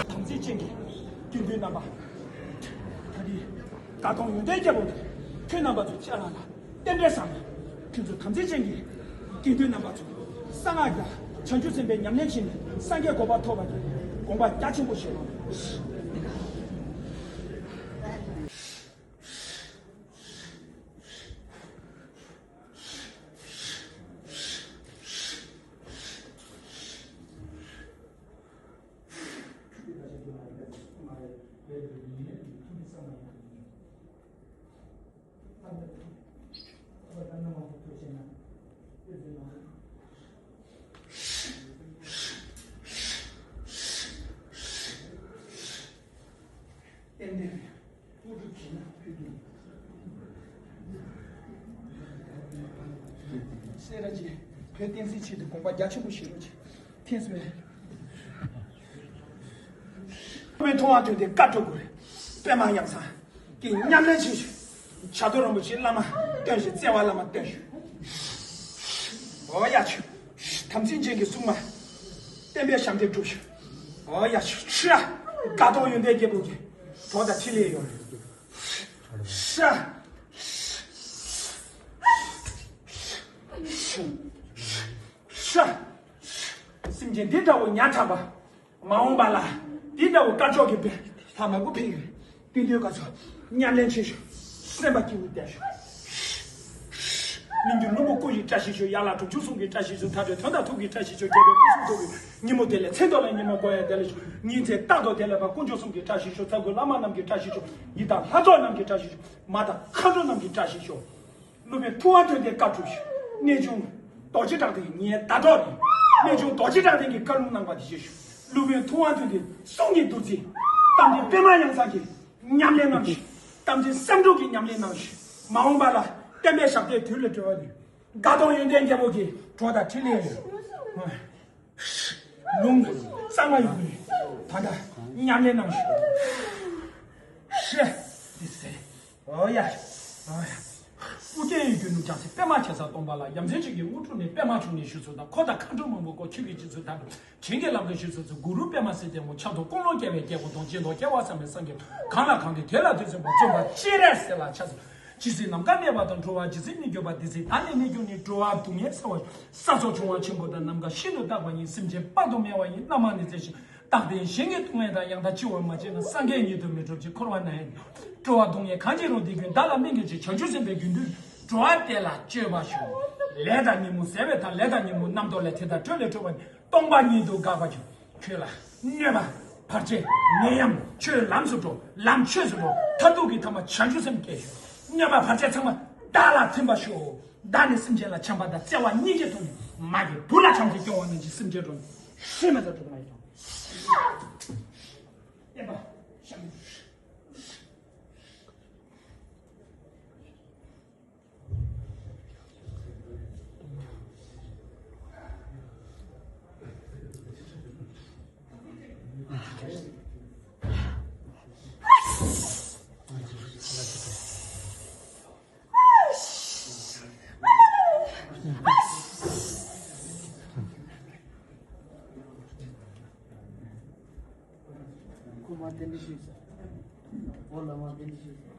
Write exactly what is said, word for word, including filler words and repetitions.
དམ་ཚིག་ཅན་གྱི་དགེ་འདུན་རྣམ་པ། ད་རེས་དགའ་གདོང་ཡོན་ཏན་རྒྱལ་པོ་གིས་ཁྱོད་རྣམ་པ་ཚོའི་ཕྱག་ལ་ལ་རྟེན་འབྲེལ་བཟང་ནས། ཁྱོད་ཚོ་དམ་ཚིག་ཅན་གྱི་དགེ་འདུན་རྣམ་པ་ཚོས་གསང་སྔགས་ཀྱི་བྱང་ཆུབ་སེམས་དཔའི་ཉམས་ལེན་བྱས་ནས་སངས་རྒྱས་གོ་འཕང་ཐོབ་པ་གི་དགོངས་པ་རྒྱ་ཆེན་པོ་བཞེས་རོགས། ཏན་ཏན་ཨུ་ཚུགས་བྱས་ན་ཕུལ་དུ། སེ་ར་ཅིག་བོད་བསྟན་སྲིད་ཆེད་དུ་དགོངས་པ་རྒྱ་ཆེན་པོ་བཞེས་རོགས་གྱིས། ཐེངས་སུ་མེད། མཐོང་བ་དོན་དེ་བཀའ་སྒྲུབ་དགོས། པདྨ་ཡང་ས་གི་ཉམས་ལེན་བྱེད་ཤོག་བྱ་དོར་རིན་པོ་ཆེ་བླ་མ་སྟོན་ཤོག་བརྩེ་བ་བླ་མ་སྟོན་ཤོག་འོ་ཡ་ཆུ། དམ་ཚིག་ཅན་གྱི་སྲུང་མ། བསྟན་པའི་ཞབས་འདེགས་སྒྲུབ་ཤོག་འོ་ཡ་ཆུ་ཆུ་ཡ། དགའ་གདོང་ཡོན་ཏན་རྒྱལ་པོ་གིས་གྲོགས་དང་འཕྲིན་ལས་ཡོད། ཧྲ། ཧྲ། སེམས་ཅན་འདི་འདྲ་བོ་ཉག་ཕྲ་བ། མ་འོངས་པ་ལ་འདི་འདྲ་བོ་དཀར་ཕྱོགས་ཀྱི་དཔེ་ལྷ་མ་གུ་ཕིག་གི་སྟེང་དུས་ག་ཚོད་ཉམས་ལེན་བྱེད་ཤོག་སེམས་པ་སྐྱིད་པོ་བསྡད་ཤོག་གླིང་བཞི་ལྷུན་པོ་སྐུ་ཡི་བཀྲ་ཤིས་ཤོག་ཡན་ལག་དྲུག་ཅུ་གསུམ་གྱི་བཀྲ་ཤིས་ཤོག་མཐའ་བྲལ་དོན་དང་ཐུགས་ཀྱི་བཀྲ་ཤིས་ཤོག་རྒྱལ་བའི་སྐུ་གསུང་ཐུགས་ཀྱི་ཉིན་མོ་བདེ་ལེགས་མཚན་ཐོག་ལ་ཉི་མ་བསྐོར་ཡ་བདེ་ལེགས་ཤོག་ཉིན་མཚན་རྟག་ཏུ་བདེ་ལེགས་པ་དཀོན་མཆོག་གསུམ་གྱི་བཀྲ་ཤིས་ཤོག་ཚ་བོ་བླ་མ་རྣམས་ཀྱི་བཀྲ་ཤིས་ཤོག་ཡི་དམ་ལྷ་ཚོགས་རྣམས་ཀྱི་བཀྲ་ཤིས་ཤོག་མ་དང་མཁའ་འགྲོ་རྣམས་ཀྱི་བཀྲ་ཤིས་ཤོག་སློབ་དཔོན་ཐུབ་དབང་དོན་ལྡན་བཀའ་སྒྲུབ་ཤོག་གནས་ཆུང་རྡོ་རྗེ་གྲགས་ལྡན་ངའི་ཟླ་གྲོགས་རེད། གནས་ཆུང་རྡོ་རྗེ་གྲགས་ལྡན་གྱིས་བཀའ་ལུང་གནང་བ་དེ་བཞིན་ཤོག་སློབ་དཔོན་ཐུབ་དབང་དོན་ལྡན་གསུང་གི་བདུད་རྩི། རྟ་མགྲིན་པདྨ་ཡང་ས་གི་ཉམས་ལེན་གནང་ཤོག་རྟ་མགྲིན་བསམ་འགྲུབ་ཀྱི་ཉམས་ལེན་གནང་ཤོག་མ་འོངས་པ་ལ་བསྟན་པའི་ཞབས་བརྟན་དུས་ལ་གྲོལ་བ་ནི། དགའ་གདོང་ཡོན་ཏན་རྒྱལ་པོ་གི་གྲོགས་དང་འཕྲིན་ལས་ཡོད། ལུང་གཙང་མ་ཡོད་དགོས། ད་ལྟ་ཉམས་ལེན་གནང་ཤོག་ཧྲེ། འདི་ཟེར། ཨོ་ཡ། ཨོ་ཡ། ཨུ་རྒྱན་ཡི་རྒྱུད་ནུབ་བྱང་སེམས་པདྨ་ཆེ་ས་སྟོང་པ་ལ། ཡ་མཚན་ཆོས་ཀྱི་དབུ་དྲུང་ནས། པདྨ་འབྱུང་གནས་ཞུ་ཚུལ་དང་། འཁོར་དང་མཁའ་འགྲོ་མང་པོས་བསྐོར། ཆོས་ཀྱི་སྤྱི་ཚུལ་དང་། བྱིན་གྱིས་བརླབ་ཀྱང་ཞུ་ཚུལ་ཚུལ། གུ་རུ་པདྨ་སྲས་བསྟེན་དགོངས། ཕྱག་རྡོར་ཀུན་སློང་རྒྱལ་བའི་སྐྱེ་བོ་དང་། སྦྱིན་བདག་རྒྱལ་བ་བསམ་ཡས་སངས་རྒྱས། གང་ལ་གང་འདུལ་དེ་ལ་དུས་གསུམ་པ། བརྩོན་པ་སྤྱན་རས་གཟིགས་ལ་ཕྱག་འཚལ། ཇི་སྲིད་ནམ་མཁའ་གནས་པ་དང་། འགྲོ་བ་ཇི་སྲིད་གནས་གྱུར་པ། དེ་སྲིད་བདག་ནི་གནས་གྱུར་ནས། འགྲོ་བ་སྡུག་བསྔལ་སེལ་བར་ཤོག་ས་ཕྱོགས་འབྱུང་བ་ཆེན་པོ་དང་། ནམ་མཁའ་ཤིན་ཏུ་དག་པ་ཡི། སེམས་ཅན་དཔག་ཏུ་མེད་པ་ཡི། རྣམ་མང་ནི་བརྩེ་ཞིང་བདག་ལྟའི་གཞན་གྱི་སྡུག་བསྔལ་དང་། ཡང་དག་འཆི་བ་མ་བྱས་ན། སངས་རྒྱས་ཉིད་དུ་མི་འགྲུབ་ཅིང་། འཁོར་བ་ན་ཡང་འགྲོ་བ་སྡུག་བསྔལ་གང་ཞིག་རུང་། དེ་ཀུན་བདག་ལ་སྨིན་གྱུར་ཅིག་བྱང་ཆུབ་སེམས་དཔའི་རྒྱུད་འདུལ་འགྲོ་བ་དེ་ལ་སྤྱོད་པར་ཤོག་ལས་དང་ཉོན་མོངས་ཟད་པའི་མཐར། ལས་དང་ཉོན་མོངས་རྣམ་རྟོག་ལས། དེ་དག་སྤྲོས་ལས་གྲོལ་བ་ནི། སྟོང་པ་ཉིད་དུ་འགག་པར་འགྱུར། ཁྱོད་ལ་གནོད་པ་བར་ཆད་ནད་ཡམས། ཆོས་ལམ་སུ་འགྲོ། ལམ་ཆོས་སུ་འགྲོ། མཐར་ཐུག་གི་ཐ་མ་བྱང་ཆུབ་སེམས་སྐྱེ་ཤོག་གནོད་པ་བར་ཆད་ཚང་མ་བདག་ལ་ཐིམ་པར་ཤོག་བདག་ནི་སེམས་ཅན་ལ་བྱམས་པ་དང་། བརྩེ་བ་སྙིང་རྗེ་ཐོབ་ནས། མ་གི་བུ་ལ་བྱམས་བརྩེས་སྐྱོང་བ་རྣམས་ཀྱི། སེམས་ཅན་འགྲོ་ནས་ཤི་མེད་དུ་འགྲོ་མ་ཡིན་ནོ། ཁོ་མ་དེ་འདྲ་ཞིག་ཟེར། འོ་ལ་མ་དེ་འདྲ་ཞིག་ཟེར།